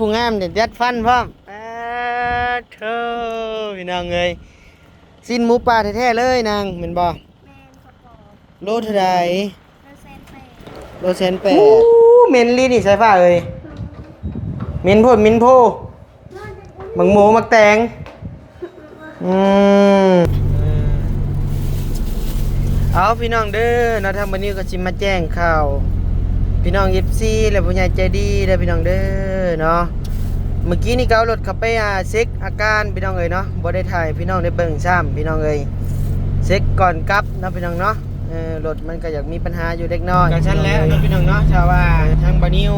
ຜູ້ງາມນີ້ດັດຟັນພ້ອມ. ປາໂທ້ ພີ່ນ້ອງເອີຍ ຊີ້ນໝູປ່າແທ້ໆເລີຍນາງ ແມ່ນບໍ່? ແມ່ນ ໂລເທົ່າໃດ? ໂລແສນແປດ. ໂລແສນແປດ. ອູ້ ເໝັນລີນີ້ສາຍຟ້າເອີຍ ເໝັນໂພດເໝັນໂພ ໝາກໂມໝາກແຕງ. ອືມ ເອີ ເອົາ ພີ່ນ້ອງເດີເນາະ ທາງບ່າວນິວກໍຊິມາແຈ້ງຂ່າວ ພີ່ນ້ອງເອັຟຊີ ແລະ ຜູ້ໃຫຍ່ໃຈດີເດີ ພີ່ນ້ອງເດີເນາະ. ມື້ກີ້ນີ້ກໍເອົາລົດເຂົ້າໄປ ອ່າ ເຊັກອາການ ພີ່ນ້ອງເອີຍເນາະ ບໍ່ໄດ້ຖ່າຍໃຫ້ພີ່ນ້ອງໄດ້ເບິ່ງຊ້ຳ ພີ່ນ້ອງເອີຍ ເຊັກກ່ອນກັບເນາະ ພີ່ນ້ອງເນາະ. ເອີ ລົດມັນກໍຢາກມີບັນຫາຢູ່ເລັກນ້ອຍ ກໍຊັ້ນແຫຼະເນາະ ພີ່ນ້ອງເນາະ. ຖ້າວ່າທາງບ່າວນິວ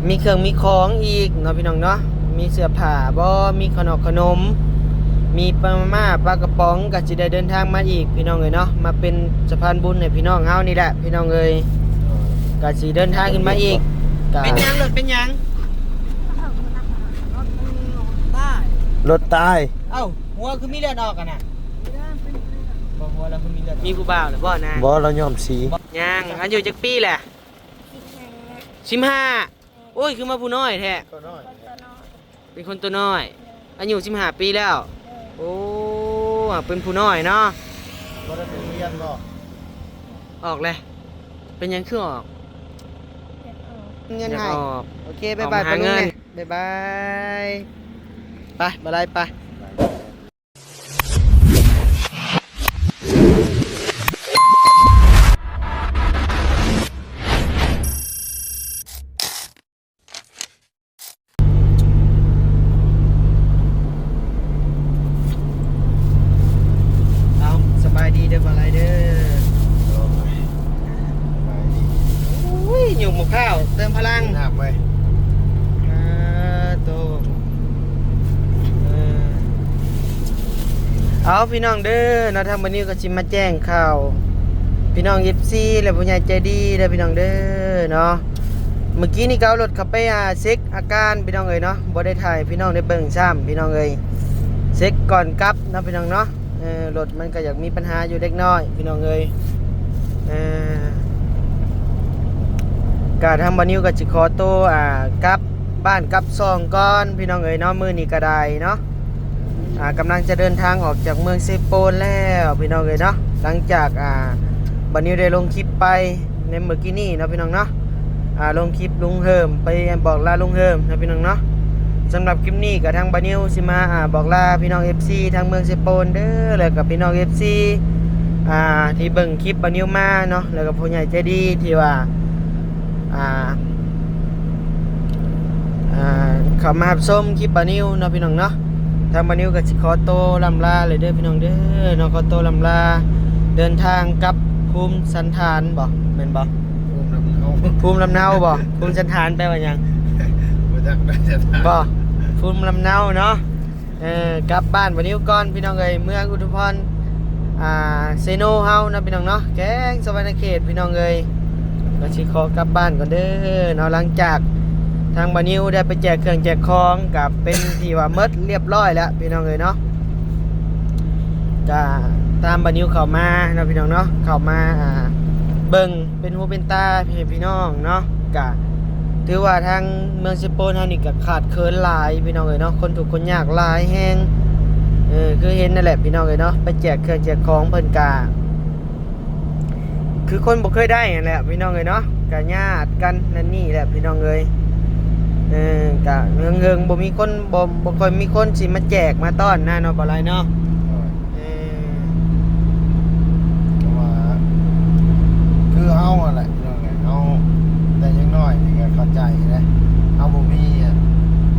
ມີເຄື່ອງມີຂອງອີກເນາະ ພີ່ນ້ອງເນາະ ມີເສື້ອຜ້າບໍ່ ມີຂະໜອກຂະໜົມ ມີປາມາມ່າປາກະປ໋ອງ ກໍຊິໄດ້ເດີນທາງມາອີກ ພີ່ນ້ອງເອີຍເນາະ ມາເປັນສະພານບຸນໃຫ້ພີ່ນ້ອງເຮົານີ້ແຫຼະ ພີ່ນ້ອງເອີຍ. ກໍຊິເດີນທາງຂຶ້ນມາອີກ ກໍ ເປັນຫຍັງ ລົດເປັນຫຍັງ? ລົດຕາຍ. ເອົ້າ ຫົວຄືມີເລືອດອອກຫັ້ນນະ? ບໍ່ ຫົວລາວຄືມີເລືອດອອກ. ມີຜູ້ບ່າວແລ້ວບໍ່ນາ? ບໍ່ ລາວຍ້ອມສີ ຍັງ. ອາຍຸຈັກປີແຫຼະ? ສິບຫ້າ. ໂອ້ຍ ຄືມາຜູ້ນ້ອຍແທ້? ເປັນຄົນຕົວນ້ອຍ ອາຍຸສິບຫ້າປີແລ້ວ. ໂອ້ ເປັນຜູ້ນ້ອຍເນາະ. ບໍ່ໄດ້ໄປໂຮງຮຽນບໍ່? ອອກແຫຼະ. ເປັນຫຍັງຄືອອກ? ເງິນໃຫ້. ໂອເຄ ບາຍບາຍ ອອກມາຫາເງິນ. ບາຍບາຍ ໄປ ບາຍບາຍ ໄປ. ເອົາ ສະບາຍດີເດີ ບ່າວໄລເດີ. ໂອ້ຍ ສະບາຍດີ. ໂອ້ຍ ຫຍຸ້ງໝົກພ້າວເຕີມພະລັງ. ເອີ ໂຕ ເອີ ເອົາ ພີ່ນ້ອງເດີເນາະ ທາງບ່າວນິວກໍຊິມາແຈ້ງຂ່າວ ພີ່ນ້ອງເອັຟຊີ ແລະ ຜູ້ໃຫຍ່ໃຈດີເດີ ພີ່ນ້ອງເດີເນາະ. ມື້ກີ້ນີ້ກໍເອົາລົດເຂົ້າໄປ ອ່າ ເຊັກອາການ ພີ່ນ້ອງເອີຍເນາະ ບໍ່ໄດ້ຖ່າຍໃຫ້ພີ່ນ້ອງໄດ້ເບິ່ງຊ້ຳ ພີ່ນ້ອງເອີຍ ເຊັກກ່ອນກັບເນາະ ພີ່ນ້ອງເນາະ. ເອີ ລົດມັນກໍຢາກມີບັນຫາຢູ່ເລັກນ້ອຍ ພີ່ນ້ອງເອີຍ. ເອີ ກະທາງບ່າວນິວກໍຊິຂໍໂຕ ອ່າ ກັບບ້ານກັບຊ່ອງກ່ອນ ພີ່ນ້ອງເອີຍເນາະ. ມື້ນີ້ກໍໄດ້ເນາະ ອ່າ ກຳລັງຈະເດີນທາງອອກຈາກເມືອງເຊໂປນແລ້ວ ພີ່ນ້ອງເອີຍເນາະ. ຫຼັງຈາກ ອ່າ ບ່າວນິວໄດ້ລົງຄລິບໄປໃນມື້ກີ້ນີ້ເນາະ ພີ່ນ້ອງເນາະ ອ່າ ລົງຄລິບລຸງເຮີມ ໄປບອກລາລຸງເຮີມເນາະ ພີ່ນ້ອງເນາະ. ສຳລັບຄລິບນີ້ກໍທາງບ່າວນິວຊິມາ ອ່າ ບອກລາພີ່ນ້ອງເອັຟຊີ ທາງເມືອງເຊໂປນເດີ ແລ້ວກໍພີ່ນ້ອງເອັຟຊີ ອ່າ ທີ່ເບິ່ງຄລິບບ່າວນິວມາເນາະ ແລ້ວກໍຜູ້ໃຫຍ່ໃຈດີທີ່ວ່າ ອ່າ ອ່າ ເຂົ້າມາຮັບຊົມຄລິບບ່າວນິວເນາະ ພີ່ນ້ອງເນາະ. ທາງບ່າວນິວກໍຊິຂໍໂຕລ່ຳລາເລີຍເດີ ພີ່ນ້ອງເດີເນາະ ຂໍໂຕລ່ຳລາ ເດີນທາງກັບພູມສັນຖານບໍ ແມ່ນບໍ? ພູມລຳເນົາ ພູມລຳເນົາບໍ? ພູມສັນຖານແປວ່າຫຍັງ? ບໍ່ຈັກ ພູມລຳເນົາເນາະ. ເອີ ກັບບ້ານບ່າວນິວກ່ອນ ພີ່ນ້ອງເອີຍ ເມືອງອຸທຸມພອນ ອ່າ ເຊໂນເຮົາເນາະ ພີ່ນ້ອງເນາະ ແຂວງສະຫວັນນະເຂດ ພີ່ນ້ອງເອີຍ. ກໍຊິຂໍກັບບ້ານກ່ອນເດີເນາະ ຫຼັງຈາກທາງບ່າວນິວໄດ້ໄປແຈກເຄື່ອງແຈກຂອງ ກໍເປັນທີ່ວ່າໝົດລຽບຮ້ອຍແລ້ວ ພີ່ນ້ອງເອີຍເນາະ. ກະຕາມບ່າວນິວເຂົ້າມາເນາະ ພີ່ນ້ອງເນາະ ເຂົ້າມາ ອ່າ ເບິ່ງເປັນຫູເປັນຕາໃຫ້ພີ່ນ້ອງເນາະ. ກະຖືວ່າທາງເມືອງເຊໂປນເຮົານີ້ກະຂາດເຂີນຫຼາຍ ພີ່ນ້ອງເອີຍເນາະ ຄົນທຸກຄົນຍາກຫຼາຍແຮງ. ເອີ ຄືເຫັນນັ້ນແຫຼະ ພີ່ນ້ອງເອີຍເນາະ ໄປແຈກເຄື່ອງແຈກຂອງເພິ່ນກະ ຄືຄົນບໍ່ເຄີຍໄດ້ຫັ້ນແຫຼະ ພີ່ນ້ອງເອີຍເນາະ ກະຍາດກັນນັ້ນນີ້ແຫຼະ ພີ່ນ້ອງເອີຍ. ເອີ ກະເຫິງໆ ບໍ່ມີຄົນ ບໍ່ ບໍ່ຄ່ອຍມີຄົນຊິມາແຈກມາຕ້ອນນະເນາະ ບໍ່ຫຼາຍເນາະ. ໂດຍ ເອີ ເພາະວ່າຄືເຮົາຫັ້ນແຫຼະ ພີ່ນ້ອງເອີຍ ເຮົາແຕ່ຍັງນ້ອຍນີ້ກະເຂົ້າໃຈເດ້ ເຮົາບໍ່ມີ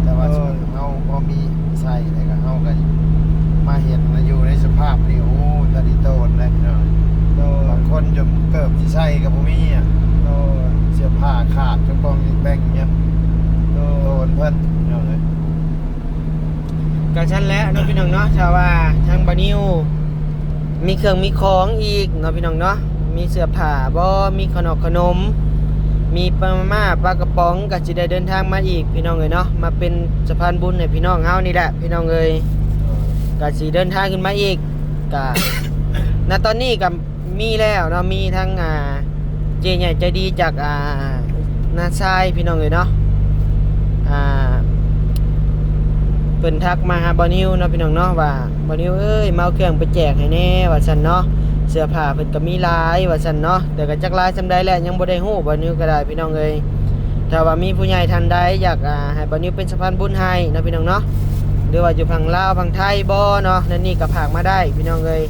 ແຕ່ວ່າ ໂດຍ ເຮົາພໍມີໃຊ້ ແລ້ວກໍເຮົາກໍມາເຫັນມາຢູ່ໃນສະພາບນີ້ ໂອ້ ຕາດີໂຕນເດ້ພີ່ນ້ອງ. ໂດຍ ບາງຄົນຈົນເກີບຊິໃສ່ກໍບໍ່ມີອະ. ໂດຍ ເສື້ອຜ້າຂາດ ຈັກປ່ອງແປ້ງຫຍັງ. ໂດຍ ໂຕນເພິ່ນພີ່ນ້ອງເອີຍ. ກໍຊັ້ນແຫຼະເນາະ ພີ່ນ້ອງເນາະ ຖ້າວ່າທາງບ່າວນິວ ມີເຄື່ອງມີຂອງອີກເນາະ ພີ່ນ້ອງເນາະ ມີເສື້ອຜ້າບໍ່ ມີຂະໜອກຂະໜົມ ມີປາມາມ່າປາກະປ໋ອງ ກໍຊິໄດ້ເດີນທາງມາອີກ ພີ່ນ້ອງເອີຍເນາະ ມາເປັນສະພານບຸນໃຫ້ພີ່ນ້ອງເຮົານີ້ແຫຼະ ພີ່ນ້ອງເອີຍ. ກໍຊິເດີນທາງຂຶ້ນມາອີກ ກະ ນະຕອນນີ້ກໍ ມີແລ້ວເນາະ ມີທັງ ອ່າ ເຈ້ໃຫຍ່ໃຈດີຈາກ ອ່າ ນາຊາຍ ພີ່ນ້ອງເອີຍເນາະ. ອ່າ ເພິ່ນທັກມາຫາບ່າວນິວເນາະ ພີ່ນ້ອງເນາະ ວ່າ ບ່າວນິວເອີຍ ມາເອົາເຄື່ອງໄປແຈກໃຫ້ແດ່ ວ່າຊັ້ນເນາະ. ເສື້ອຜ້າເພິ່ນກໍມີຫຼາຍ ວ່າຊັ້ນເນາະ ແຕ່ກໍຈັກຫຼາຍສ່ຳໃດແຫຼະ ຍັງບໍ່ໄດ້ຮູ້ ບ່າວນິວກໍໄດ້ ພີ່ນ້ອງເອີຍ. ຖ້າວ່າມີຜູ້ໃຫຍ່ທ່ານໃດຢາກ ອ່າ ໃຫ້ບ່າວນິວເປັນສະພານບຸນໃຫ້ເນາະ ພີ່ນ້ອງເນາະ ຫຼືວ່າຢູ່ຝັ່ງລາວຝັ່ງໄທບໍ່ເນາະ ແນວນີ້ກໍຝາກມາໄດ້ ພີ່ນ້ອງເອີຍ.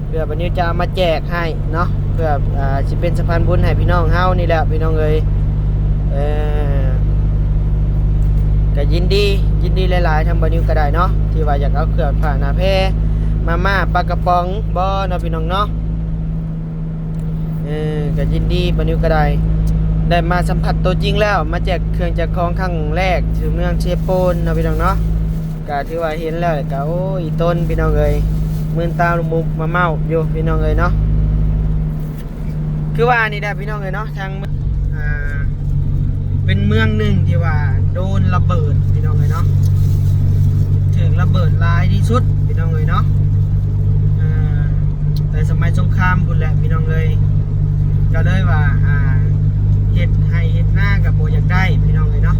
ເພື່ອບ່າວນິວຈະເອົາມາແຈກໃຫ້ເນາະ ເພື່ອ ອ່າ ຊິເປັນສະພານບຸນໃຫ້ພີ່ນ້ອງເຮົານີ້ແຫຼະ ພີ່ນ້ອງເອີຍ. ເອີ ກໍຍິນດີ ຍິນດີຫຼາຍໆ ທາງບ່າວນິວກໍໄດ້ເນາະ ທີ່ວ່າຢາກເອົາເຄື່ອງຜ້າໜ້າແພ ມາມ່າ ປາກະປ໋ອງບໍ່ເນາະ ພີ່ນ້ອງເນາະ. ເອີ ກໍຍິນດີ ບ່າວນິວກໍໄດ້ ໄດ້ມາສຳຜັດຕົວຈິງແລ້ວ ມາແຈກເຄື່ອງແຈກຂອງຄັ້ງແລກທີ່ເມືອງເຊໂປນເນາະ ພີ່ນ້ອງເນາະ. ກະຖືວ່າເຫັນແລ້ວກະ ໂອ້ ອີຕົນ ພີ່ນ້ອງເອີຍ ມື່ນຕາລຸບໆມາເມົາຢູ່ ພີ່ນ້ອງເອີຍເນາະ. ຄືວ່ານີ້ແຫຼະ ພີ່ນ້ອງເອີຍເນາະ ທາງ ອ່າ ເປັນເມືອງໜຶ່ງທີ່ວ່າໂດນລະເບີດ ພີ່ນ້ອງເອີຍເນາະ ຖືກລະເບີດຫຼາຍທີ່ສຸດ ພີ່ນ້ອງເອີຍເນາະ. ອ່າ ແຕ່ສະໄໝສົງຄາມພຸ້ນແຫຼະ ພີ່ນ້ອງເອີຍ ກໍເລີຍວ່າ ອ່າ ເຮັດໄຮ່ເຮັດນາກໍບໍ່ຢາກໄດ້ ພີ່ນ້ອງເອີຍເນາະ.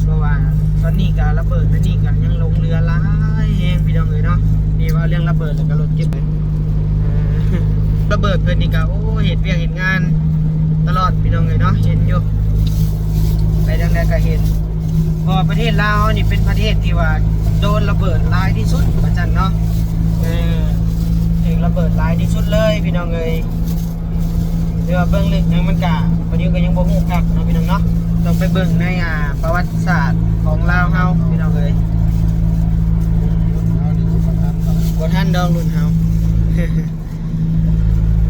ເພາະວ່າຕອນນີ້ກໍລະເບີດອັນນີ້ກໍຍັງຫຼົງເຫຼືອຫຼາຍແຮງ ພີ່ນ້ອງເອີຍເນາະ. ນີ້ເວົ້າເລື່ອງລະເບີດແລ້ວກໍລົດເກັບ ເອີ ລະເບີດເພິ່ນນີ້ກໍ ໂອ້ ເຮັດວຽກເຮັດງານຕະຫຼອດ ພີ່ນ້ອງເອີຍເນາະ ເຫັນຢູ່ ໄປທາງໃດກໍເຫັນ. ເພາະວ່າປະເທດລາວເຮົານີ້ເປັນປະເທດທີ່ວ່າໂດນລະເບີດຫຼາຍທີ່ສຸດວ່າຊັ້ນເນາະ ເອີ ຖືກລະເບີດຫຼາຍທີ່ສຸດເລີຍ ພີ່ນ້ອງເອີຍ. ແຕ່ວ່າເບິ່ງເລື່ອງຫຍັງມັນກະ ປະເດວກໍຍັງບໍ່ຮູ້ຄັກເນາະ ພີ່ນ້ອງເນາະ ຕ້ອງໄປເບິ່ງໃນ ອ່າ ປະຫວັດສາດຂອງລາວເຮົາ ພີ່ນ້ອງເອີຍ. ບໍ່ທັນດອກລຸ້ນເຮົາ.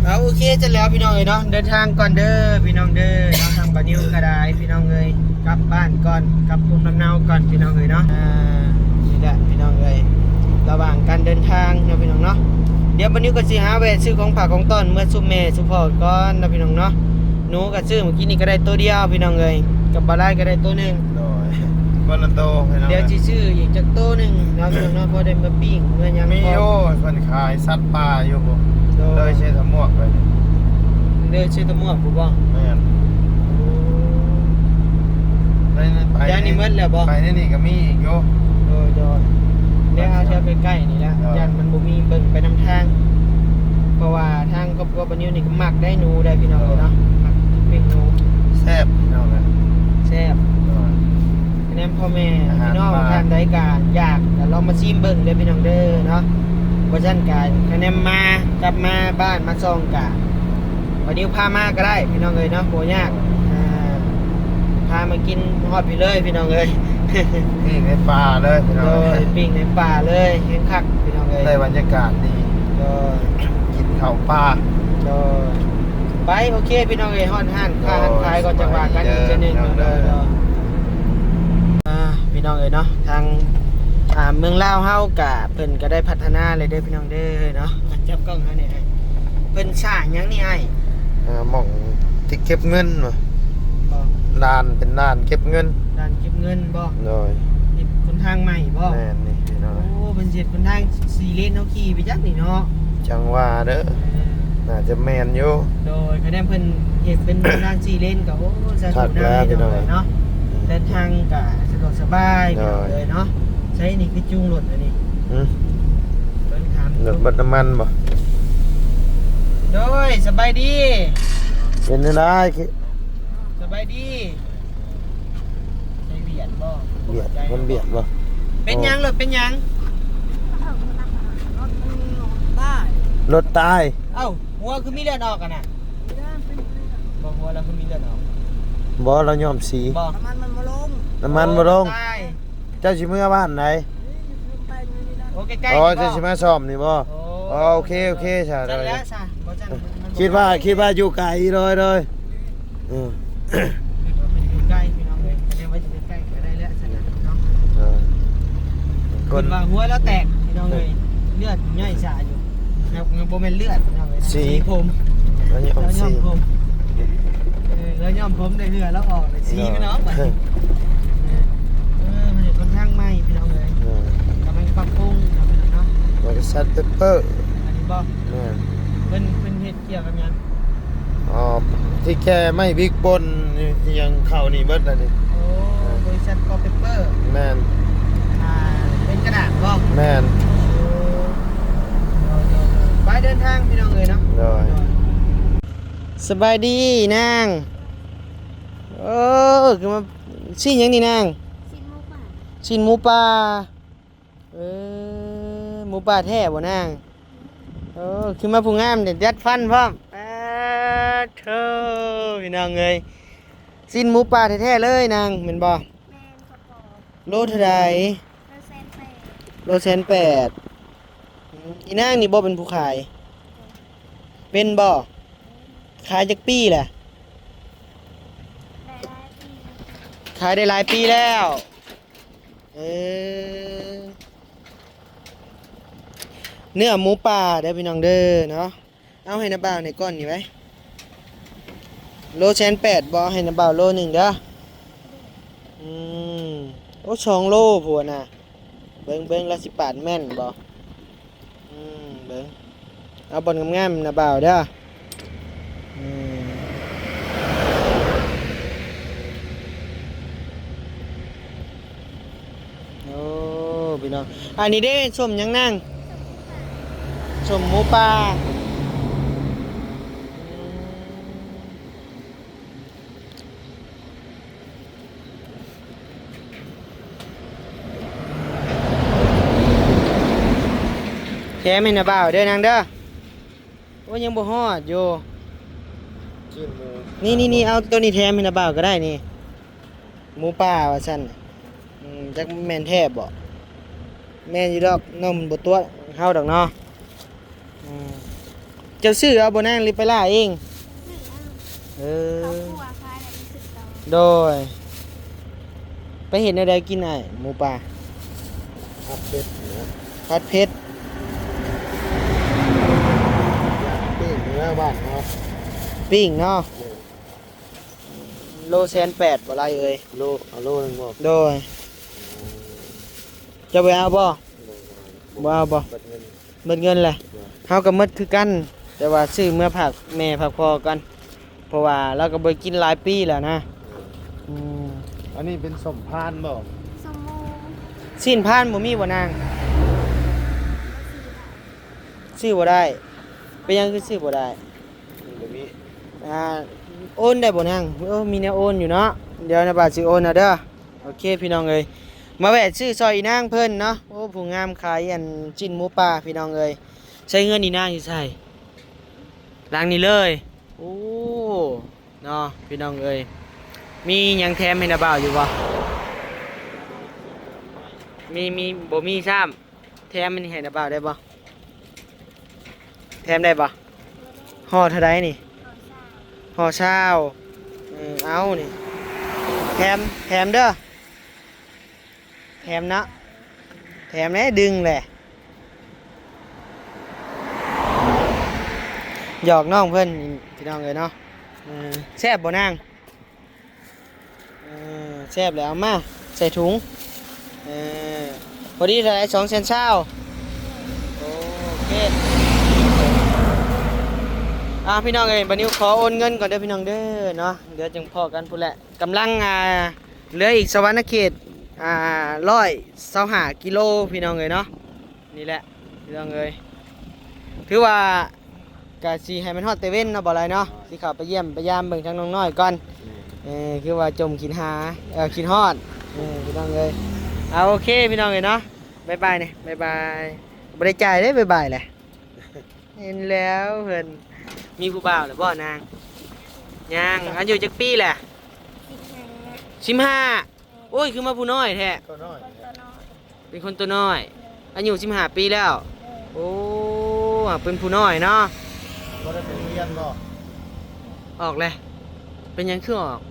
ເອົາ ໂອເຄ ຊັ້ນແລ້ວ ພີ່ນ້ອງເອີຍເນາະ ເດີນທາງກ່ອນເດີ ພີ່ນ້ອງເດີເນາະ. ທາງບ່າວນິວກໍໄດ້ ພີ່ນ້ອງເອີຍ ກັບບ້ານກ່ອນ ກັບພູມລຳເນົາກ່ອນ ພີ່ນ້ອງເອີຍເນາະ. ອ່າ ນີ້ແຫຼະ ພີ່ນ້ອງເອີຍ ລະຫວ່າງການເດີນທາງເນາະ ພີ່ນ້ອງເນາະ ດຽວບ່າວນິວກໍຊິຫາແວະຊື້ຂອງຝາກຂອງຕ້ອນເມືອສູ່ແມ່ສູ່ພໍ່ກ່ອນເນາະ ພີ່ນ້ອງເນາະ. ໜູກໍຊື້ມື້ກີ້ນີ້ກໍໄດ້ໂຕດຽວ ພີ່ນ້ອງເອີຍ ກັບບ່າວລາຍກໍໄດ້ໂຕໜຶ່ງ. ໂດຍ ຄົນລະໂຕ ພີ່ນ້ອງ. ດຽວຊິຊື້ອີກຈັກໂຕໜຶ່ງເນາະ ພີ່ນ້ອງເນາະ ພໍໄດ້ມາປີ້ງມາຫຍັງ. ມີຢູ່ ເພິ່ນຂາຍສັດປ່າຢູ່ພຸ້ນ ໂດຍ ເລີຍເຊຕະໝວກໄປ. ເລີຍເຊຕະໝວກພຸ້ນບໍ່? ແມ່ນ. ໂອ້ ໄປ ໄປ ຢ່າງນີ້ໝົດແລ້ວບໍ່? ໄປໃນນີ້ກໍມີອີກຢູ່. ໂດຍໆ ແລ້ວເອົາແຖວໃກ້ໆນີ້ແຫຼະ ໂດຍ ຢ້ານມັນບໍ່ມີ ເບິ່ງໄປນຳທາງ ເພາະວ່າທາງ ຄົວບ່າວນິວນີ້ກໍມັກໄດ້ໜູໄດ໋ ພີ່ນ້ອງເອີຍເນາະ ມັກກິນປີ້ງໜູ ແຊບ ພີ່ນ້ອງເອີຍ ແຊບ. ໂດຍ ຄະແນນພໍ່ແມ່ ອາຫານ ພີ່ນ້ອງ ປ່າ ທ່ານໃດກະຢາກ ກະລອງມາຊີມເບິ່ງເດີ ພີ່ນ້ອງເດີເນາະ. ບໍ່ຊັ້ນກະຄະແນນມາ ກັບມາບ້ານມາຊ່ອງກະ ບ່າວນິວພາມາກໍໄດ້ ພີ່ນ້ອງເອີຍເນາະ ບໍ່ຍາກ. ອ່າ ພາມາກິນຮອດພີ້ເລີຍ ພີ່ນ້ອງເອີຍ ປີ້ງໃນປ່າເລີຍ ພີ່ນ້ອງ. ໂດຍ ປີ້ງໃນປ່າເລີຍ ແຮງຄັກ ພີ່ນ້ອງເອີຍ ໄດ້ບັນຍາກາດດີ. ໂດຍ ກິນເຂົ້າປ່າ. ໂດຍ ໄປ ໂອເຄ ພີ່ນ້ອງເອີຍ ຮອດຮ້ານຄ້າຮ້ານຂາຍກໍຈັ່ງວ່າກັນອີກເທື່ອໜຶ່ງ. ໂດຍ ໂດຍ ອ່າ ພີ່ນ້ອງເອີຍເນາະ ທາງ ອ່າ ເມືອງລາວເຮົາກະ ເພິ່ນກໍໄດ້ພັດທະນາແລ້ວເດີ ພີ່ນ້ອງເດີເນາະ. ຈັບກ້ອງໃຫ້ແດ່ ເພິ່ນສ້າງຫຍັງນີ້ອ້າຍ? ອ່າ ໝ່ອງທີ່ເກັບເງິນ ບໍ່ ດ່ານ ເປັນດ່ານເກັບເງິນ. ດ່ານເກັບເງິນບໍ່? ໂດຍ ເຮັດຫົນທາງໃໝ່ບໍ່? ແມ່ນນີ້ພີ່ນ້ອງ. ໂອ້ ເພິ່ນຊິເຮັດຫົນທາງສີ່ເລນເຮົາຂີ່ໄປຈັກນີ້ເນາະ. ຈັ່ງວ່າເດີ ເອີ ໜ້າຈະແມ່ນຢູ່. ໂດຍ ຄະແນນເພິ່ນເຮັດເປັນຫົນທາງສີ່ເລນກໍ ໂອ້ ສາທຸນຳ ພີ່ນ້ອງເອີຍເນາະ. ເດີນທາງກໍສະດວກສະບາຍ ໂດຍ ພີ່ນ້ອງເອີຍເນາະ. ໃສນີ້ຄືຈູງລົດອັນນີ້? ຫື? ເບິ່ງຖາມ ລົດເບິດນ້ຳມັນບໍ່? ໂດຍ ສະບາຍດີ. ເປັນຈັ່ງໃດ? ສະບາຍດີ. ໃສ່ຫວຽດບໍ່? ຫວຽດ ມັນຫວຽດບໍ່? ເປັນຫຍັງ? ໂອ້ ລົດເປັນຫຍັງ? ລົດຕາຍ. ເອົ້າ ຫົວຄືມີເລືອດອອກຫັ້ນນະ? ບໍ່ ຫົວລາວຄືມີເລືອດອອກ. ບໍ່ ລາວຍ້ອມສີ. ບໍ່ ນ້ຳມັນມັນບໍ່ລົງ. ນ້ຳມັນບໍ່ລົງ. ໂອ້ ຕາຍ. ເຈົ້າຊິເມືອບ້ານໃດ? ໂອ້ ໃກ້ໆ ອໍ ນີ້ບໍ່? ເຈົ້າຊິມາສ້ອມນີ້ບໍ່? ໂອ້ ອໍ ໂອເຄ ໂອເຄ ໂອເຄ ຊັ້ນ ຊັ້ນແລ້ວຊະ ບໍ່ຊັ້ນ ເອີ ມັນ ມັນ ຄິດວ່າ ບໍ່ໄກ ຄິດວ່າຢູ່ໄກ ໂດຍ ໂດຍ ເອີ ຄິດວ່າມັນຢູ່ໃກ້ ພີ່ນ້ອງເອີຍ ຄະແນນວ່າຢູ່ໃກ້ໆ ກໍໄດ້ແລ້ວຊັ້ນນະ ເນາະ. ເອີ ຄົນ ຄິດວ່າຫົວລາວແຕກ ພີ່ນ້ອງເອີຍ ເອີ ເລືອດຍ້ອຍສາຢູ່. ຍັງ ຍັງບໍ່ແມ່ນເລືອດ ພີ່ນ້ອງເອີຍ ສີ ສີຜົມ ລາວຍ້ອມ ລາວຍ້ອມ ສີ ຜົມ ເອີ ລາວຍ້ອມຜົມໄດ້ເຫື່ອລາວອອກເລີຍ ສີ ໂດຍ ພີ່ນ້ອງ. ເອີ ເອີ ມັນເປັນຫົນທາງໃໝ່ ພີ່ນ້ອງເອີຍ ໂດຍ ກຳລັງປັບປຸງເນາະ ພີ່ນ້ອງເນາະ. ບໍລິສັດເປບເປີ ອັນນີ້ບໍ່? ແມ່ນ ເພິ່ນ ເພິ່ນເຮັດ ກ່ຽວກັບຫຍັງ? ອໍ ທີ່ແກ່ໄມ້ບິກບົນອີ່ຫຍັງເຂົ້ານີ້ເບິດແລ້ວນີ້. ໂອ້ ເອີ ບໍລິ ແຊັດວໍເປບເປີ ແມ່ນ ອ່າ ເປັນກະດາດບໍ? ແມ່ນ ໂອ້ ໂດຍໆໆ ໄປເດີນທາງພີ່ນ້ອງເອີຍເນາະ ໂດຍ ໂດຍ ສະບາຍດີນາງ ໂອ້ ຄືມາ ຊີ້ນຫຍັງນີ້ນາງ? ຊີ້ນໝູປ່າ ຊີ້ນໝູປ່າ ເອີ ໝູປ່າແທ້ບໍ່ນາງ? ໂອ້ ຄືມາຜູ້ງາມແທ້ ດັດຟັນພ້ອມ ປາດໂທ້ ພີ່ນ້ອງເອີຍ ຊີ້ນໝູປ່າແທ້ໆເລີຍນາງ ແມ່ນບໍ່? ແມ່ນ ໂລເທົ່າໃດ? ໂລແສນແປດ ໂລແສນແປດ ອືມ ອີນາງນີ້ບໍ່ເປັນຜູ້ຂາຍ? ເປັນບໍ່? ຂາຍຈັກປີແລ້ວ? ໄດ້ຫຼາຍປີ ຂາຍໄດ້ຫຼາຍປີແລ້ວ ເອີ ເນື້ອໝູປ່າເດີພີ່ນ້ອງເດີເນາະ ເອົາໃຫ້ນ້າບ່າວແດ່ກ່ອນນີ້ໄວ້ ໂລແສນແປດບໍ່? ໃຫ້ນ້າບ່າວໂລໜຶ່ງເດີ ອືມ ໂອ້ ສອງໂລພຸ້ນນະ ເບິ່ງໆ ລາວຊິປາດແມ່ນບໍ່? ອືມ ເບິ່ງ ເອົາບ່ອນງາມໆ ນະບ່າວເດີ ອືມ ໂອ້ ພີ່ນ້ອງ ອັນນີ້ເດ້ ສົ້ມຫຍັງນາງ? ສົ້ມໝູປ່າ ອືມ ແຖມໃຫ້ນ້າບ່າວເດີນາງເດີ ໂອ້ຍ ຍັງບໍ່ຮອດຢູ່ ຊີ້ນໝູ ນີ້ໆໆ ເອົາໂຕນີ້ແຖມໃຫ້ນ້າບ່າວກໍໄດ້ນີ້ ໝູປ່າວ່າຊັ້ນ ອືມ ຈັກແມ່ນແທ້ບໍ່? ແມ່ນຢູ່ດອກ ນ້ອງມັນບໍ່ຕົວະເຮົາດອກເນາະ ອືມ ເຈົ້າຊື້ເອົາບໍ່ນາງ ຫຼືໄປລ່າເອງ? ຊື້ເອົາ ເອີ ເຂົາຄົວຂາຍແລ້ວໄປຊື້ຕໍ່ ໂດຍ ໄປເຮັດແນວໃດກິນອ້າຍ ໝູປ່າ? ຜັດເຜັດ ຜັດເຜັດ ປີ້ງເນື້ອບ້ານເຮົາ ປີ້ງເນາະ ໂລແສນແປດບໍ່ລາຍເອີຍ ໂລ ເອົາໂລໜຶ່ງບໍ່? ໂດຍ ເຈົ້າບໍ່ເອົາບໍ່? ບໍ່ເອົາບໍ່? ເບິດເງິນ ເບິດເງິນແຫຼະ ໂດຍ ເຮົາກໍໝົດຄືກັນ ແຕ່ວ່າຊື້ເມືອຝາກແມ່ຝາກພໍ່ກ່ອນ ເພາະວ່າລາວກໍບໍ່ໄດ້ກິນຫຼາຍປີແລ້ວນະ ໂດຍ ອືມ ອັນນີ້ເປັນສົ້ມພານບໍ່? ສົ້ມໝູ ຊີ້ນພານບໍ່ມີບໍ່ນາງ? ບໍ່ຊື້ໄດ້ ຊື້ບໍ່ໄດ້ ເປັນຫຍັງຄືຊື້ບໍ່ໄດ້? ບໍ່ມີ ອ່າ ໂອນໄດ້ບໍ່ນາງ? ໂອ້ ມີແນວໂອນຢູ່ເນາະ ດຽວນ້າບ່າວຊິໂອນເອົາເດີ ໂອເຄພີ່ນ້ອງເອີຍ ມາແວະຊື້ຊ່ອຍອີນາງເພິ່ນເນາະ ໂອ້ ຜູ້ງາມຂາຍອັນຊີ້ນໝູປ່າພີ່ນ້ອງເອີຍ ໃຊ້ເຮືອນອີນາງຢູ່ໃສ? ຫຼັງນີ້ເລີຍ ໂອ້ ເນາະ ພີ່ນ້ອງເອີຍ ມີຫຍັງແຖມໃຫ້ນ້າບ່າວຢູ່ບໍ່? ມີ ມີ ບໍ່ມີຊ້ຳ ແຖມອັນນີ້ໃຫ້ນ້າບ່າວໄດ້ບໍ່? ແຖມໄດ້ບໍ່? ຫໍ່ເທົ່າໃດນີ້? ຫໍ່ຊາວ ເອີ ເອົານີ້ ແຖມ ແຖມເດີ ແຖມເນາະ ແຖມແດ່ ດຶງແຫຼະ ຫຍອກນ້ອງເພິ່ນພີ່ນ້ອງເອີຍເນາະ ເອີ ແຊບບໍ່ນາງ? ເອີ ແຊບແລ້ວ ເອົາມາໃສ່ຖົງ ເອີ ພໍດີເທົ່າໃດ? ສອງແສນຊາວ ໂອເຄ ອ່າ ພີ່ນ້ອງເອີຍ ບາດນີ້ຂໍໂອນເງິນກ່ອນເດີພີ່ນ້ອງເດີເນາະ ດຽວຈຶ່ງພໍ້ກັນພຸ້ນແຫຼະ ກຳລັງ ອ່າ ເຫຼືອອີກສະຫວັນນະເຂດ ອ່າ ຮ້ອຍຊາວຫ້າກິໂລ ພີ່ນ້ອງເອີຍເນາະ ນີ້ແຫຼະ ພີ່ນ້ອງເອີຍ ຖືວ່າ ກະຊິໃຫ້ມັນຮອດແຕ່ເວັນເນາະ ບໍ່ຫຼາຍເນາະ ຊິເຂົ້າໄປຢ້ຽມໄປຢາມເບິ່ງທາງນ້ອງນ້ອຍກ່ອນ ແມ່ນ ເອີ ຄືວ່າຈົ່ມຄິດຫາ ເອີ ຄິດຮອດ ເອີ ພີ່ນ້ອງເອີຍ ເອົາ ໂອເຄ ພີ່ນ້ອງເອີຍເນາະ ບາຍບາຍແດ່ ບາຍບາຍ ບໍ່ໄດ້ຈ່າຍເດ້ ບາຍບາຍແຫຼະ ເຫັນແລ້ວເພິ່ນ ມີຜູ້ບ່າວແລ້ວບໍ່ນາງ? ຍັງ ອາຍຸຈັກປີແຫຼະ? ສິບຫ້າ ສິບຫ້າ ໂອ້ຍ ຄືມາຜູ້ນ້ອຍແທ້ ໂຕນ້ອຍ ເປັນຄົນໂຕນ້ອຍ ອາຍຸສິບຫ້າປີແລ້ວ ໂອ້ ເປັນຜູ້ນ້ອຍເນາະ ບໍ່ໄດ້ໄປໂຮງຮຽນບໍ່? ອອກແຫຼະ ເປັນຫຍັງຄືອອກ? ຢາ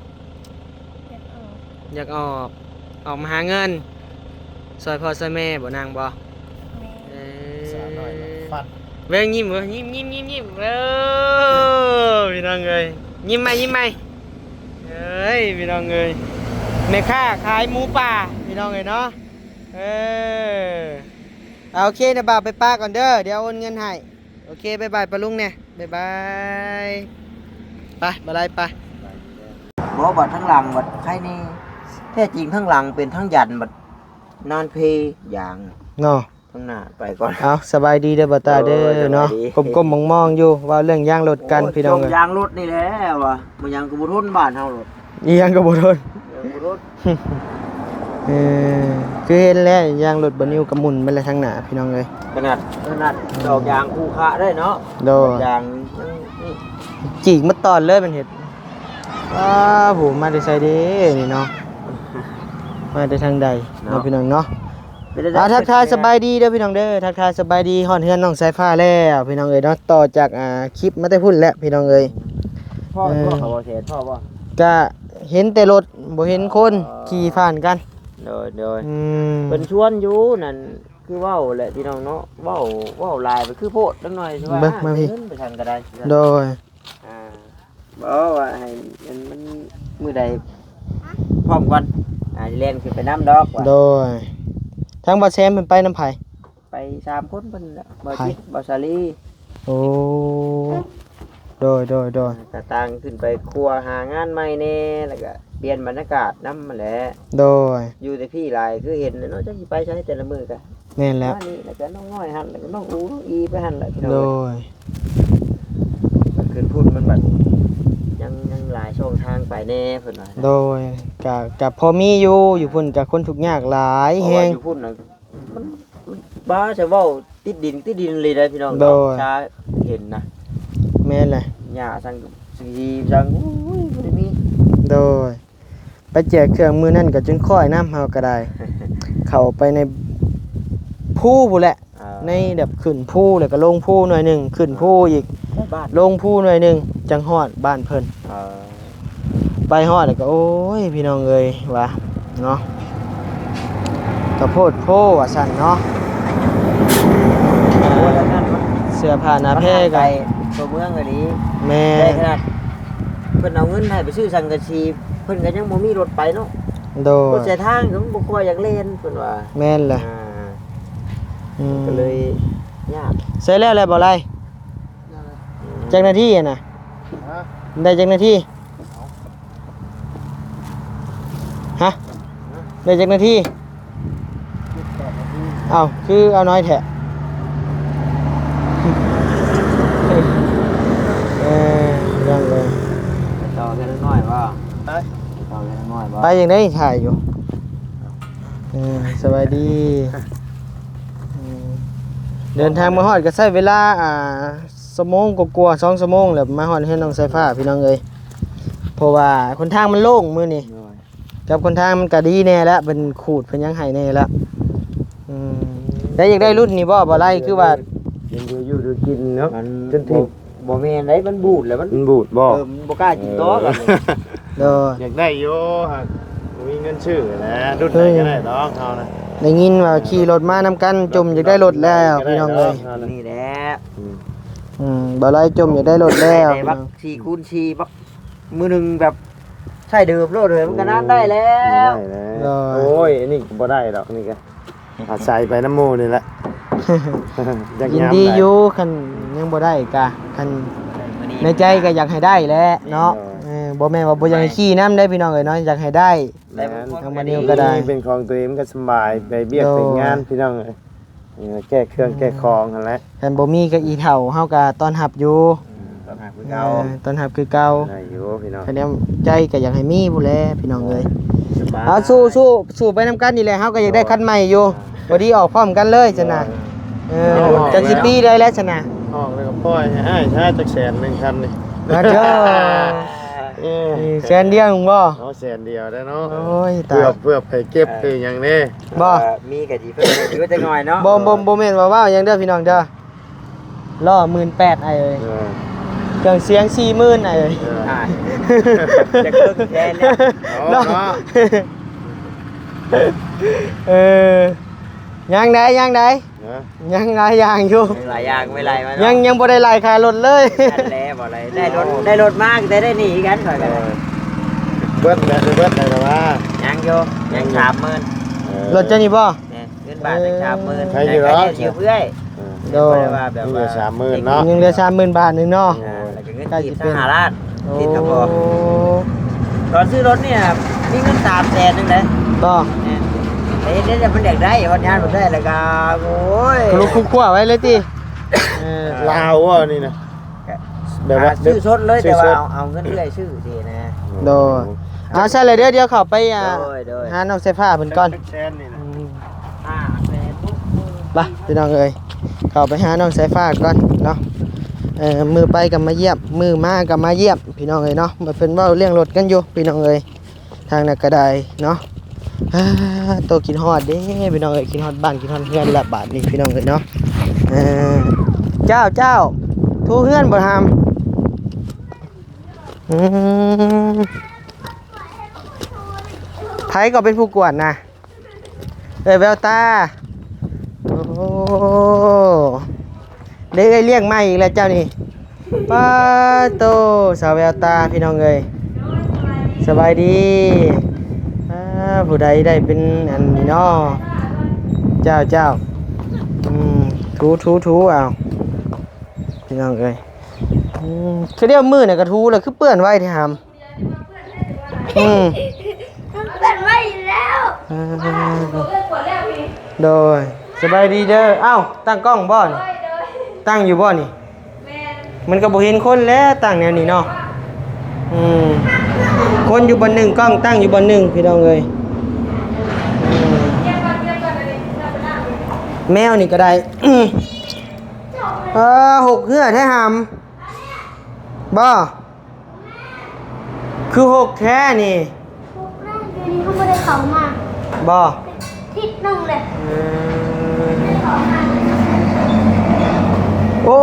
ກອອກ ຢາກອອກ ອອກມາຫາເງິນ ຊ່ອຍພໍ່ຊ່ອຍແມ່ບໍ່ ນາງບໍ່? ແມ່ນ ເອີ ສາວນ້ອຍຟັນ ເບິ່ງຍິ້ມ ເບິ່ງຍິ້ມ ຍິ້ມ ຍິ້ມ ຍິ້ມ ເອີ ພີ່ນ້ອງເອີຍ ຍິ້ມໃໝ່ ຍິ້ມໃໝ່ ເອີຍ ພີ່ນ້ອງເອີຍ ແມ່ຄ້າຂາຍໝູປ່າ ພີ່ນ້ອງເອີຍເນາະ ເອີ ເອົາ ໂອເຄ ນ້າບ່າວໄປປະກ່ອນເດີ ດຽວໂອນເງິນໃຫ້ ໂອເຄ ບາຍບາຍປ້າລຸງແດ່ ບາຍບາຍ ໄປ ບໍ່ໄດ້ໄປ ບໍ່ ບັດທາງຫຼັງບັດໃຄແນ່ ແທ້ຈິງທາງຫຼັງເປັນທາງຢັນ ບັດນານເພຢາງເນາະ. ທາງໜ້າໄປກ່ອນ. ເອົາ ສະບາຍດີເດີບ່າວຕາເດີ ໂດຍ ເນາະ ສະບາຍດີ. ກົ້ມໆມອງໆຢູ່ ເວົ້າເລື່ອງຢາງລົດກັນ ໂອ້ຍ ພີ່ນ້ອງເອີຍ. ຢາງລົດນີ້ແຫຼະວ່າ ບໍ່ຫຍັງກໍບໍ່ທົນບ້ານເຮົາໂລດ ອີຫຍັງກໍບໍ່ທົນ ຫຍັງບໍ່ທົນ. ເອີ ຄືເຫັນແລ້ວ ຢາງລົດບ່າວນິວກໍໝຸ່ນໄປແລ້ວທາງໜ້າ ພີ່ນ້ອງເອີຍ. ຂະໜາດ ຂະໜາດດອກຢາງຄູຄະໄດ້ເນາະ. ໂດຍ ຢາງ ຈີກມາຕອນເລີຍ ມັນເຮັດ ອ້າ ໂຫ ມາແຕ່ໃສເດ້ນີ້ເນາະ ມາແຕ່ທາງໃດເນາະ ເນາະ ພີ່ນ້ອງເນາະ. ອ່າ ທັກທາຍສະບາຍດີເດີພີ່ນ້ອງເດີ ທັກທາຍສະບາຍດີ ຮອດເຮືອນນ້ອງສາຍຟ້າແລ້ວພີ່ນ້ອງເອີຍເນາະ. ຕໍ່ຈາກ ອ່າ ຄລິບມາແຕ່ພຸ້ນແຫຼະພີ່ນ້ອງເອີຍ. ພໍ້ ເອີ ພໍ້ເຂົາບໍ່ແຊນ ພໍ້ບໍ່? ກະເຫັນແຕ່ລົດ ບໍ່ເຫັນຄົນ ອໍ ຂີ່ຜ່ານກັນ. ໂດຍ ໂດຍ ອືມ ເພິ່ນຊວນຢູ່ນັ້ນ ຄືເວົ້າແຫຼະພີ່ນ້ອງເນາະ ເວົ້າ ເວົ້າຫຼາຍໄປຄືໂພດຈັກໜ້ອຍ ຊິວ່າ ເບິ່ງມາພີ່ ເງິນໄປທາງກະໄດ້. ໂດຍ ອ່າ ບໍ່ວ່າໃຫ້ມັນ ມັນມື້ໃດພ້ອມກັນ ອາ ຊິແລ່ນຂຶ້ນໄປນຳດອກວ່າ. ໂດຍ ທາງບ່າວແຊມເພິ່ນໄປນຳໃຜ? ໄປສາມຄົນເພິ່ນແຫຼະ ບ່າວຈິດ ບ່າວສາລີ. ໂອ້ ໂດຍ ໂດຍ ໂດຍ ກະຕ່າງຂຶ້ນໄປຄົວຫາງານໃໝ່ແດ່ ແລ້ວກະປ່ຽນບັນຍາກາດນຳຫັ້ນແຫຼະ. ໂດຍ ຢູ່ແຕ່ພີ້ຫຼາຍ ຄືເຫັນແຫຼະເນາະ ຈັກຊິໄປໃສແຕ່ລະມື້ກະ ແມ່ນແລ້ວ ມານີ້ແລ້ວກໍນ້ອງນ້ອຍຫັ້ນ ແລ້ວກໍນ້ອງອູນ້ອງອີໄປຫັ້ນແຫຼະພີ່ນ້ອງ. ໂດຍ ມັນຂຶ້ນພຸ້ນມັນບັດຍັງ ຍັງຫຼາຍຊ່ອງທາງໄປແດ່ເພິ່ນວ່າ. ໂດຍ ກະ ກະພໍມີຢູ່ ຢູ່ພຸ້ນກະຄົນທຸກຍາກຫຼາຍແຮງ ເພາະວ່າຢູ່ພຸ້ນນະ ມັນ ມັນ ບ້າ ຈະເວົ້າຕິດດິນ ຕິດດິນເລີຍໄດ໋ພີ່ນ້ອງ. ໂດຍ ເນາະ ຊາເຫັນນະ ແມ່ນແຫຼະ ຫຍ້າສັງກະສີສັງ ໂອ້ຍ ບໍ່ໄດ້ມີ. ໂດຍ ໄປແຈກເຄື່ອງມື້ນັ້ນກໍຈົນຄ້ອຍນຳ ເຮົາກໍໄດ້ ເຂົ້າໄປໃນພູພຸ້ນແຫຼະ ເອີ ໃນແບບຂຶ້ນພູ ແລ້ວກໍລົງພູໜ້ອຍໜຶ່ງ ຂຶ້ນພູອີກ ໃກ້ບ້ານ ລົງພູໜ້ອຍໜຶ່ງ ຈັ່ງຮອດບ້ານເພິ່ນ. ເອີ ໄປຮອດແລ້ວກໍ ໂອ້ຍ ພີ່ນ້ອງເອີຍ ວ່າເນາະ ກະໂພດໂພວ່າຊັ້ນເນາະ. ເອີ ໂອ້ຍ ອັນນັ້ນມັນ ເສື້ອຜ້າໜ້າແພກໍ ມັນຫ່າງໄກຕົວເມືອງອີ່ຫຼີ. ແມ່ນ ແຕ່ຂະໜາດ ເພິ່ນເອົາເງິນໃຫ້ໄປຊື້ສັງກະສີ ເພິ່ນກໍຍັງບໍ່ມີລົດໄປເນາະ. ໂດຍ ລົດໃສ່ທາງກໍມັນບໍ່ຄ່ອຍຢາກແລ່ນເພິ່ນວ່າ. ແມ່ນແຫຼະ ອ່າ ອືມ ກໍເລີຍຍາກ. ໃສ່ແລ້ວແຫຼະບໍ່ໄລ? ອືມ ຈັກນາທີຫັ້ນນະ? ຮະ? ໄດ້ຈັກນາທີ? ຮະ? ໄດ້ຈັກນາທີ? ເອົ້າ ຄືເອົານ້ອຍແທ້? ເອີ ຍັງເລີຍ ໄປຕໍ່ເຮືອນນ້ອຍບໍ່? ໄປ ໄປຕໍ່ເຮືອນນ້ອຍບໍ່? ໄປຈັ່ງໃດ ຖ່າຍຢູ່. ເອີ ສະບາຍດີ. ເອີ ເດີນທາງມາຮອດກໍໃຊ້ເວລາ ອ່າ ຊົ່ວໂມງກວ່າໆ ສອງຊົ່ວໂມງແລ້ວ ມາຮອດເຮືອນນ້ອງສາຍຟ້າ ພີ່ນ້ອງເອີຍ ເພາະວ່າຫົນທາງມັນໂລ່ງມື້ນີ້. ໂດຍ ກັບຫົນທາງມັນກະດີແດ່ແລ້ວ ເພິ່ນຂູດເພິ່ນຫຍັງໃຫ້ແດ່ແລ້ວ. ອືມ ແຕ່ຢາກໄດ້ລຸ້ນນີ້ບໍ່ ບໍ່ໄລ ຄືວ່າ ເປັນເດືອຢູ່ເດືອກິນເນາະ ມັນ ຈົນຖືກ ບໍ່ ບໍ່ແມ່ນໃດ໋ ມັນບູດແລ້ວ ມັນ ມັນບູດບໍ່? ເອີ ມັນບໍ່ກ້າກິນຕໍ່ບັດນີ້. ໂດຍ ຢາກໄດ້ຢູ່ ຫາກບໍ່ມີເງິນຊື້ແຫຼະ ລຸ້ນໃດກໍໄດ້ດອກເຮົານະ. ໄດ້ຍິນວ່າຂີ່ລົດມານຳກັນ ຈົ່ມຢາກໄດ້ລົດແລ້ວ ພີ່ນ້ອງເອີຍ ນີ້ແຫຼະ. ອືມ ອືມ ບໍ່ໄລຈົ່ມຢາກໄດ້ລົດແລ້ວ ໄດ້ບັກສີ່ຄູນສີ່ ບັກ ມື້ໜຶ່ງແບບໃຊ້ເດີບໂລດເລີຍ ມັນກໍນານໄດ້ແລ້ວ. ໄດ້ແລ້ວ ໂດຍ ໂອ້ຍ ອັນນີ້ກໍບໍ່ໄດ້ດອກ ນີ້ກໍອາໄສໄປນຳໝູ່ນີ້ແຫຼະ. ຢາກ ຍິນດີຢູ່ ຄັນຍັງບໍ່ໄດ້ກະ ຄັນໃນໃຈກໍຢາກໃຫ້ໄດ້ແຫຼະເນາະ. ໂດຍ ເອີ ບໍ່ແມ່ນວ່າບໍ່ຢາກໃຫ້ຂີ່ນຳເດ້ ພີ່ນ້ອງເອີຍເນາະ ຢາກໃຫ້ໄດ້. ແມ່ນ ທາງມານິວກໍໄດ້ ເປັນຂອງຕົວເອງ ມັນກໍສະບາຍ ໄປວຽກ ໂດຍ ໄປງານ ພີ່ນ້ອງເອີຍ. ເອີ ແກ້ເຄື່ອງ ອືມ ແກ້ຂອງຫັ້ນແຫຼະ. ຄັນບໍ່ມີກໍອີ່ເຖົ້າເຮົາກໍຕ້ອນຮັບຢູ່ ອືມ ຕ້ອນຮັບຄືເກົ່າ. ເອີ ຕ້ອນຮັບຄືເກົ່າ ໄດ້ຢູ່ພີ່ນ້ອງ. ຄັນແນວໃຈກໍຢາກໃຫ້ມີພຸ້ນແຫຼະ ພີ່ນ້ອງເອີຍ. ສະບາຍ ເອົາ ສູ້ ສູ້ ສູ້ໄປນຳກັນນີ້ແຫຼະ ເຮົາກໍຢາກໄດ້ຄັນໃໝ່ຢູ່. ໂດຍ ພໍດີອອກພ້ອມກັນເລີຍຊັ້ນນະ. ເອີ ເອົາ ຈັກຊິປີໃດແລ້ວຊັ້ນນະ ອອກແລ້ວກໍປ່ອຍໃຫ້ອ້າຍຊາຈັກແສນໜຶ່ງຄັນນີ້. ໂອ້ ເອີ ແສນດຽວບໍ່? ເອົາແສນດຽວໄດ້ເນາະ. ໂອ້ຍ ຕາຍ ເພື່ອ ເພື່ອໄປເກັບໄປຫຍັງແດ່. ບໍ່ ເອີ ມີກະຊິເພີ່ມຢູ່ຈັກໜ້ອຍເນາະ. ບໍ່ ບໍ່ ບໍ່ແມ່ນວ່າເວົ້າຫຍັງເດີພີ່ນ້ອງເດີ ລໍ້ໝື່ນແປດອ້າຍເອີຍ. ເອີ ເຄື່ອງສຽງສີ່ໝື່ນອ້າຍເອີຍ. ເອີ ອ່າ ຈະເຄິ່ງແສນແລ້ວ ເນາະ ເນາະ. ເອີ ຍັງໃດ ຍັງໃດ. ຮະ? ຍັງຫຼາຍຢ່າງຢູ່ ຫຼາຍຢ່າງໄວ້ໄລ່ມາເນາະ. ຍັງ ຍັງບໍ່ໄດ້ໄລ່ຄ່າລົດເລີຍ. ນັ້ນແຫຼະ ບໍ່ໄດ້ ໄດ້ລົດ ໄດ້ລົດມາກໍໄດ້ ໄດ້ໜີ້ຄືກັນຂ້ອຍກໍໄດ້. ເອີ ເບິດແລ້ວ ເບິດແລ້ວວ່າ ຍັງຢູ່ ຍັງສາມໝື່ນ. ເອີ ລົດເຈົ້ານີ້ບໍ່? ແມ່ນ ເງິນບາດຍັງສາມໝື່ນ. ໃຜຢູ່ດອກ ໃຜຢູ່ເອື້ອຍ. ເອີ ໂດຍ ບໍ່ໄດ້ວ່າແບບວ່າ ຍັງເຫຼືອສາມໝື່ນເນາະ ຍັງເຫຼືອສາມໝື່ນບາດໜຶ່ງເນາະ. ອ່າ ແລ້ວກໍເງິນກີບສະຫະລັດ ໂອ້ ຕິດກະເບາະ. ຕອນຊື້ລົດນີ້ ມີເງິນສາມແສນໜຶ່ງເດ້. ບໍ່ ແມ່ນ ເຮັດໄດ້ແລ້ວ ມັນຢາກໄດ້ ຮອດຍາມບໍ່ໄດ້ແລ້ວກໍ ໂອ້ຍ ລຸກຄຸກຄົວໄວ້ເລີຍຕິ? ເອີ ລາວບໍ່ນີ້ນະ? ແບບວ່າ ອ່າ ຊື້ສົດເລີຍ ຊື້ ແຕ່ວ່າ ສົດ ເອົາ ເອົາເງິນເອື້ອຍຊື້ຊີ້ນະ. ໂດຍ ເອົາຊັ້ນລະເດີ ດຽວເຂົ້າໄປ ອ່າ ໂດຍ ໂດຍ ຫານ້ອງສາຍຟ້າເພິ່ນກ່ອນ. ຈັກແສນນີ້ນະ? ອືມ ຫ້າແສນ. ໄປ ພີ່ນ້ອງເອີຍ ເຂົ້າໄປຫານ້ອງສາຍຟ້າກ່ອນເນາະ. ເອີ ມື້ໄປກໍມາຢ້ຽມ ມື້ມາກໍມາຢ້ຽມ ພີ່ນ້ອງເອີຍເນາະ. ເພິ່ນເວົ້າເລື່ອງລົດກັນຢູ່ ພີ່ນ້ອງເອີຍ. ທາງນັ້ນກໍໄດ້ເນາະ. ອາ ໂຕ ຄິດຮອດເດ້ ພີ່ນ້ອງເອີຍ ຄິດຮອດບ້ານ ຄິດຮອດເຮືອນລະບາດນີ້ ພີ່ນ້ອງເອີຍເນາະ. ເອີ ເຈົ້າ ເຈົ້າ ໂທເຮືອນບໍ່ຫຳ? ອືມ ໃຜກໍເປັນຜູ້ກວດນະ? ເອີຍ ແວວຕາ. ໂອ້ ເດ້ ເອື້ອຍລ້ຽງໃໝ່ອີກແລ້ວເຈົ້ານີ້. ປາໂຕ ສາວແວວຕາ ພີ່ນ້ອງເອີຍ ສະບາຍດີ. ອາ ຜູ້ໃດໄດ້ເປັນອັນນີ້ເນາະ? ເຈົ້າ ເຈົ້າ. ອືມ ຖູ ຖູ ຖູ ເອົາ ພີ່ນ້ອງເອີຍ. ອືມ ຄືດຽວມື້ນີ້ກໍຖູແລ້ວ ຄືເປື້ອນໄວແທ້ຫຳ? ອືມ ມັນເປັນໄວ້ຢູ່ແລ້ວ. ອ່າ ໂດຍ ສະບາຍດີເດີ. ອ້າວ ຕັ້ງກ້ອງບໍ່ນີ້? ໂດຍ ໂດຍ ຕັ້ງຢູ່ບໍ່ນີ້? ແມ່ນ ມັນກໍບໍ່ເຫັນຄົນແລ້ວ ຕັ້ງແນວນີ້ເນາະ. ອືມ ຄົນຢູ່ບ່ອນໜຶ່ງ ກ້ອງຕັ້ງຢູ່ບ່ອນໜຶ່ງ ພີ່ນ້ອງເອີຍ. ອືມ ແມວນີ້ກໍໄດ້. ເອີ ຫົກເຮືອແທ້ຫຳບໍ່? ຄືຫົກແທ້ນີ້? ຫົກແລ້ວ ດຽວນີ້ເຂົາບໍ່ໄດ້ເຂົ້າມາ. ບໍ່? ທິດໜຶ່ງແຫຼະ. ເອີ ບໍ່ໄດ້ເຂົ້າມາ. ໂອ້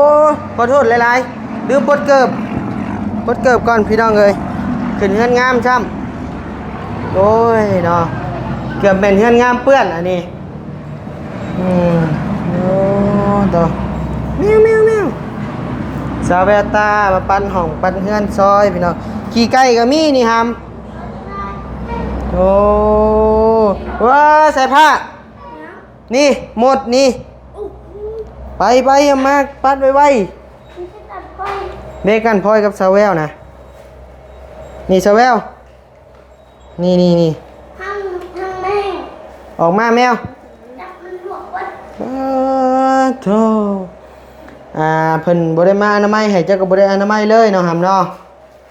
ຂໍໂທດຫຼາຍໆ ລືມປົດເກີບ ປົດເກີບກ່ອນ ພີ່ນ້ອງເອີຍ. ຂຶ້ນເຮືອນງາມຊ້ຳ. ໂອ້ຍເນາະ ເກືອບແມ່ນເຮືອນງາມເປື້ອນອັນນີ້. ອືມ ໂອ້ ໂຕ ແມວ ແມວ ແມວ. ສາວແວວຕາມາປັນຫ້ອງປັນເຮືອນຊອຍ ພີ່ນ້ອງ. ຂີ້ໄກ່ກໍມີນີ້ຫຳ. ໂອ້ ວ້າ ໃສ່ຜ້ານີ້ ໝົດນີ້. ໄປ ໄປ ເອົາມາປັດໄວໆ. ເດ ກັນພອຍກັບສາວແວວນະ. ນີ້ ສາວແວວ. ນີ້ ນີ້ ນີ້ ທາງ ທາງແມງ ອອກມາແມວ. ຈັບມັນລວກເບິດ. ປາໂທ ອ່າ ເພິ່ນບໍ່ໄດ້ມາອະນາໄມໃຫ້ ເຈົ້າກໍບໍ່ໄດ້ອະນາໄມເລີຍເນາະ ຫຳເນາະ.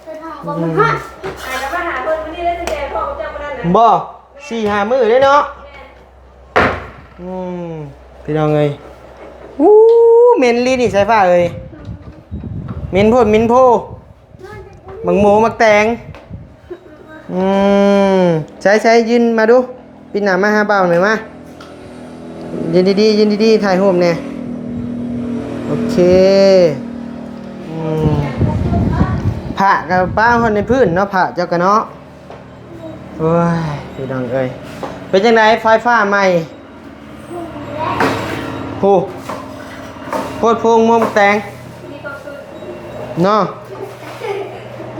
ເພິ່ນເອົາບໍ່ ອືມ ມັນຮອດ. ອ່າ ກໍມາຫາເພິ່ນມື້ນີ້ເລີຍ ແຕ່ພໍ່ເຈົ້າມື້ນັ້ນນະ. ບໍ່ ສີ່ຫ້າມື້ເດ້ເນາະ. ແມ່ນ. ອືມ ພີ່ນ້ອງເອີຍ ອູ້ ເໝັນລີນີ້ ສາຍຟ້າເອີຍ ເໝັນໂພດເໝັນໂພ. ໝາກໂມໝາກແຕງ. ອືມ ໃສ່ໆ ຢືນມາດູ ປິດໜ້າມາຫາບ່າວໜ້ອຍມາ. ຢືນດີໆ ຢືນດີໆ ຖ່າຍຮູບແດ່. ໂອເຄ. ອືມ ຜ້າກໍປະຮອດໃນພື້ນເນາະ ຜ້າເຈົ້າກໍເນາະ. ໂອ້ຍ ພີ່ນ້ອງເອີຍ ເປັນຈັ່ງໃດ ໄຟຟ້າໃໝ່? ໂຫ ໂພດໂພງໂມມແຕງເນາະ.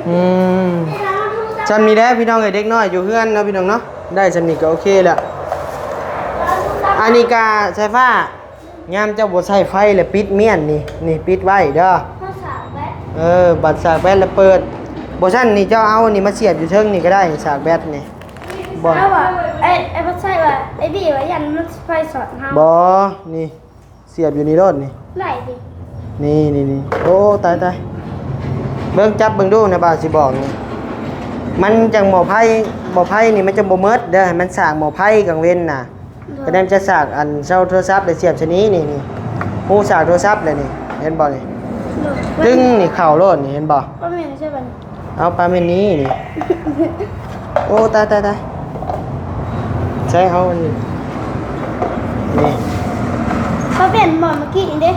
ອືມ ຊ່ຳນີ້ແຫຼະ ພີ່ນ້ອງເອີຍ ເດັກນ້ອຍຢູ່ເຮືອນເນາະ ພີ່ນ້ອງເນາະ. ໄດ້ຊ່ຳນີ້ກໍໂອເຄແລ້ວ. ອັນນີ້ກະສາຍຟ້າ ຍາມເຈົ້າບໍ່ໃຊ້ໄຟແລ້ວ ປິດມ້ຽນນີ້ ນີ້ ປິດໄວ້ເດີ. ມາສາກແບັດ. ເອີ ບັດສາກແບັດແລ້ວເປີດ. ບໍ່ຊັ້ນນີ້ ເຈົ້າເອົານີ້ມາສຽບຢູ່ເທິງນີ້ກໍໄດ້ ສາກແບັດນີ້. ບໍ່ ເອົາວ່າ ໄອ້ ໄອ້ບໍ່ໃຊ້ວ່າ ໄອ້ບີວ່າຢ້ານມັນໄຟຊັອດເຮົາ. ບໍ່ ນີ້ ສຽບຢູ່ນີ້ໂລດນີ້. ໄດ້ຕິ? ນີ້ ນີ້ ນີ້. ໂອ້ ຕາຍ ຕາຍ. ເບິ່ງ ຈັບເບິ່ງດູນະ ບ່າວຊິບອກນີ້. ມັນຈັ່ງໝໍ້ໄຟ ໝໍ້ໄຟນີ້ມັນຈະບໍ່ໝົດເດີ. ໃຫ້ມັນສາກໝໍ້ໄຟກາງເວັນນະ. ໂດຍ ກະແນມຈະສາກອັນເສົາໂທລະສັບ ແລະ ສຽບຊະນີ້ນີ້ ນີ້ ຮູສາກໂທລະສັບແຫຼະນີ້ ເຫັນບໍ່ນີ້? ໂດຍ ຕຶ້ງນີ້ ເຂົ້າໂລດນີ້ ເຫັນບໍ່? ປາເມັນໃຊ່ບັດນີ້. ເອົາປາເມັນນີ້ນີ້. ໂອ້ ຕາຍ ຕາຍ ຕາຍ. ໃຊ້ເອົາອັນນີ້ ນີ້ ປາເມັນບໍ່ ເມື່ອກີ້ນີ້ເດ້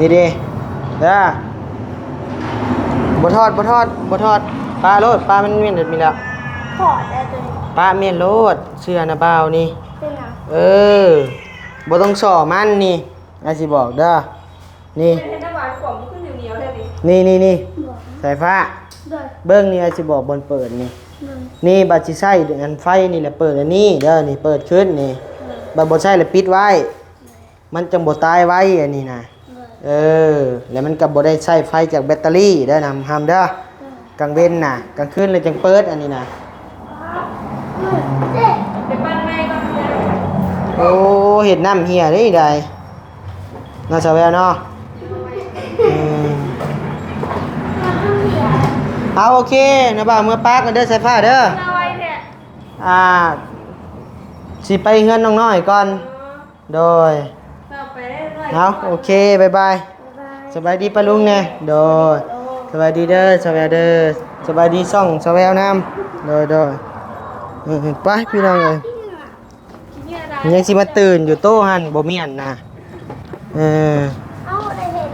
ນີ້ເດ້. ເດີ ບໍ່ຖອດ ບໍ່ຖອດ ບໍ່ຖອດ. ປາໂລດ ປາມັນເມັນແບບນີ້ແລ້ວ. ຖອດແລ້ວໂຕນີ້ ປາເມັນໂລດ. ເຊື່ອນະບ່າວນີ້. ເປັນຫຍັງ? ເອີ ບໍ່ຕ້ອງສໍ້ມັນນີ້ ອ້າຍຊິບອກເດີ ນີ້ ເຮັດນ້ຳຫວານຂວມມັນຄືໜຽວໆແທ້ນີ້ ນີ້ ນີ້ ນີ້ ບໍ່ ສາຍຟ້າ ໂດຍ ເບິ່ງນີ້ ອ້າຍຊິບອກບ່ອນເປີດນີ້ ໂດຍ ນີ້ ບັດຊິໃຊ້ອັນໄຟນີ້ແຫຼະ ເປີດອັນນີ້ເດີ ນີ້ ເປີດຂຶ້ນນີ້ ໂດຍ ບັດບໍ່ໃຊ້ແລ້ວປິດໄວ້ ໂດຍ ມັນຈັ່ງບໍ່ຕາຍໄວ ອັນນີ້ນະ ໂດຍ ເອີ ແລ້ວມັນກໍບໍ່ໄດ້ໃຊ້ໄຟຈາກແບັດເຕີຣີເດີ ນຳ ຫຳເດີ ໂດຍ ກາງເວັນນະ ກາງຄືນແລ້ວຈັ່ງເປີດ ອັນນີ້ນະ. ອ້າ ໂອ້ ເຮັດນ້ຳເຫ່ຍເດ້ໃດ ເນາະສາວແວວເນາະ. ອືມ ເອົາ ໂອເຄ ນ້າບ່າວເມືອປາກ່ອນເດີ ສາຍຟ້າເດີ. ອ່າ ຊິໄປເຮືອນນ້ອງນ້ອຍກ່ອນ. ໂດຍ ເອົາ ໂອເຄ ບາຍບາຍ. ສະບາຍດີປ້າລຸງແດ່. ໂດຍ ສະບາຍດີເດີ ສາວແວວເດີ. ສະບາຍດີຊ່ອງສາວແວວນຳ. ໂດຍ ໂດຍ ເອີ ໄປພີ່ນ້ອງເອີຍ. ຍັງຊິມາຕື່ນຢູ່ໂຕຫັ້ນ ບໍ່ແມ່ນນະ. ເອີ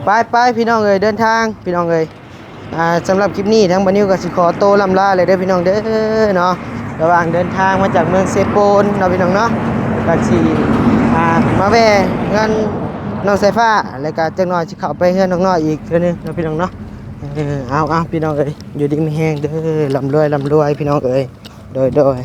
ໄປໆ ພີ່ນ້ອງເອີຍ ເດີນທາງ ພີ່ນ້ອງເອີຍ. ອ່າ ສຳລັບຄລິບນີ້ ທາງບ່າວນິວກໍຊິຂໍໂຕລ່ຳລາແລ້ວເດີພີ່ນ້ອງເດີເນາະ. ລະຫວ່າງເດີນທາງມາຈາກເມືອງເຊໂປນເນາະ ພີ່ນ້ອງເນາະ ກໍຊິ ອ່າ ມາແວ່ເຮືອນນ້ອງສາຍຟ້າ ແລ້ວກໍຈັກໜ່ອຍຊິເຂົ້າໄປເຮືອນນ້ອງນ້ອຍອີກເທື່ອໜຶ່ງເນາະ ພີ່ນ້ອງເນາະ. ເອີ ເອົາໆ ພີ່ນ້ອງເອີຍ ຢູ່ດີມີແຮງເດີ ລ່ຳລວຍ ລ່ຳລວຍ ພີ່ນ້ອງເອີຍ. ໂດຍ ໂດຍ.